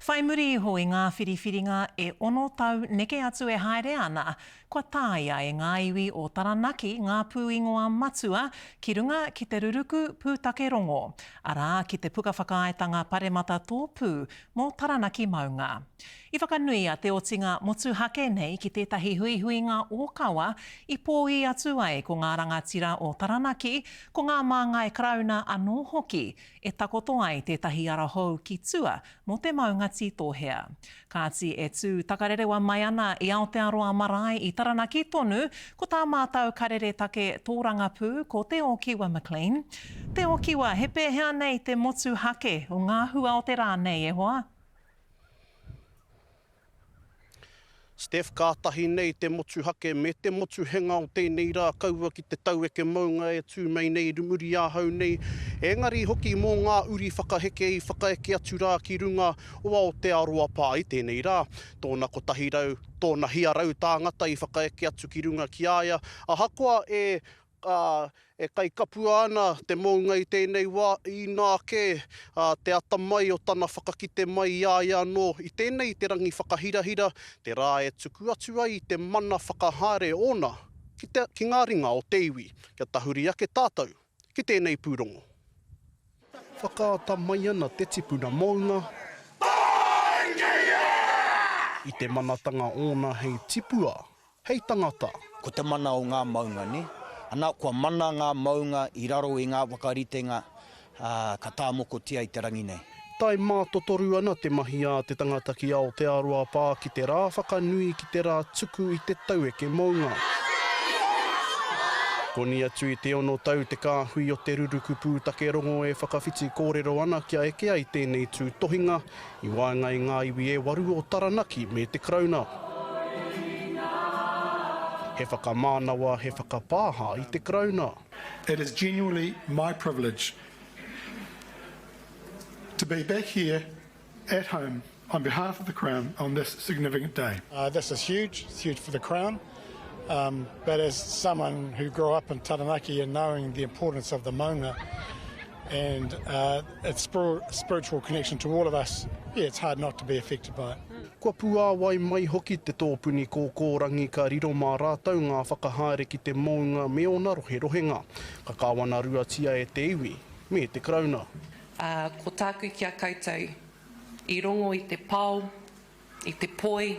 Whai muri iho i ngā whiriwhiringa e ono tau neke atu e haere ana, kua tāia e ngā iwi o Taranaki ngā pūingoa matua ki runga ki te ruruku pūtake rongo, arā, ki te puka whakaaetanga paremata tōpū mō Taranaki maunga. I whakanuia te otinga motuhake nei ki tētahi huihuinga ōkawa i pōī atu ai ko ngā rangatira o Taranaki, ko ngā māngai Karauna anō hoki, e takoto ai tētahi ara hou ki tua mō te maunga tītōhea. Kāti e tū takarerewa mai ana i Aotearoa marae i Taranaki tonu, ko tā mātau karere take tōrangapū ko Te Ōkiwa McLean. Te Ōkiwa, he pēhea nei te motuhake o ngā hua o te rā nei e hoa? Steph, Kātahi nei te motuhake me te motuhenga o tēnei rā kaua ki te taueke maunga e tū mai nei i muri ahau nei, engari hoki mō ngā uri whakaheke i whakaeke atu rā ki runga o Aotearoa pā i tēnei rā. Tōna 100, tōna hia rau tāngata i whakaeke atu ki runga ki a ia, ahakoa e ā, e kaikapua ana te mounga i tēnei wā, inā kē te atamai o tana whakakite mai i a ia anō i tēnei te rangi whakahirahira, te rā e tuku atu ai i te mana whakahaere ōna ki te, ki ngā ringa o te iwi. Kia tahuri ake tātou ki tēnei pūrongo. Whakaata mai ana te tipuna mounga i te manatanga ōna hei tipua. Hei tangata. Ko te mana o ngā maunga, nē? Ana, kua mana ngā maunga i raro i ngā whakaritenga, ā, ka tāmokotia i te rangi nei. Tae mātotoru ana te mahi a te tangata ki Aotearoa pā ki te rā whakanui ki te rā tuku i te taueke mounga. Koni atu i te ono tau te kāhui o te ruruku pūtake rongo e whakawhiti kōrero ana kia eke ai tēnei tūtohinga I waenga i ngā iwi e waru o Taranaki me te Karauna. He whakamānawa, he whakapāha i te Karauna. It is genuinely my privilege to be back here at home on behalf of the Crown on this significant day. This is huge, it's huge for the Crown, but as someone who grew up in Taranaki and knowing the importance of the maunga, and its spiritual connection to all of us, yeah, it's hard not to be affected by it. Kua puāwai mai hoki te tōpuni kōkōrangi ka riro mā rātou ngā whakahaere ki te mounga me ōna roherohenga. Ka kāwanaruatia e te iwi me te Karauna. Ā, ko tāku ki a koutou, i rongo i te pao, i te poi,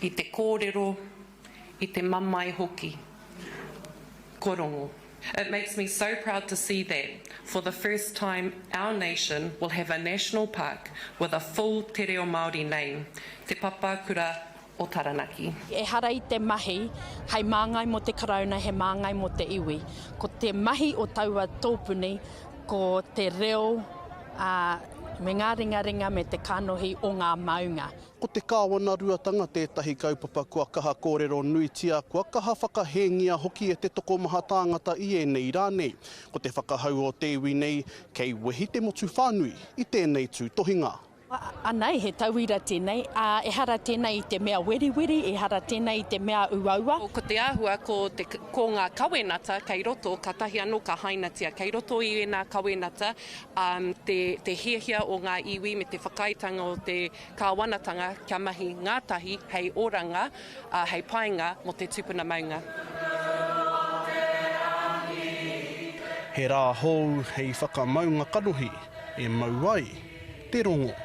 i te kōrero, i te mamae hoki. Ko rongo. It makes me so proud to see that, for the first time, our nation will have a national park with a full te reo Māori name, Te Papakura o Taranaki. Ehara i te mahi hei māngai mō te Karauna, he māngai mō te iwi. Ko te mahi o taua tōpuni, ko te reo, ā, me ngā ringaringa me te kanohi o ngā maunga. Ko te kāwanaruatanga tētahi kaupapa kua kaha kōrero nuitia, kua kaha whakahēngia hoki e te tokomaha tāngata i ēnei rā nei. Ko te whakahau o te iwi nei, kei wehi te motu whānui i tēnei tūtohinga. Anei, he tauira tēnei, ā, ehara tēnei i te mea weriweri, ehara tēnei i te mea uaua. Ko te āhua ko te, ko ngā kawenata kei roto, kātahi anō ka hainatia. Kei roto i ēnā kawenata, ā, te, te hiahia o ngā iwi me te whakaaetanga o te kāwanatanga kia mahi ngātahi hei oranga, ā, hei painga mō te tupuna maunga. He rā hou hei whakamaunga kanohi e mau ai te rongo.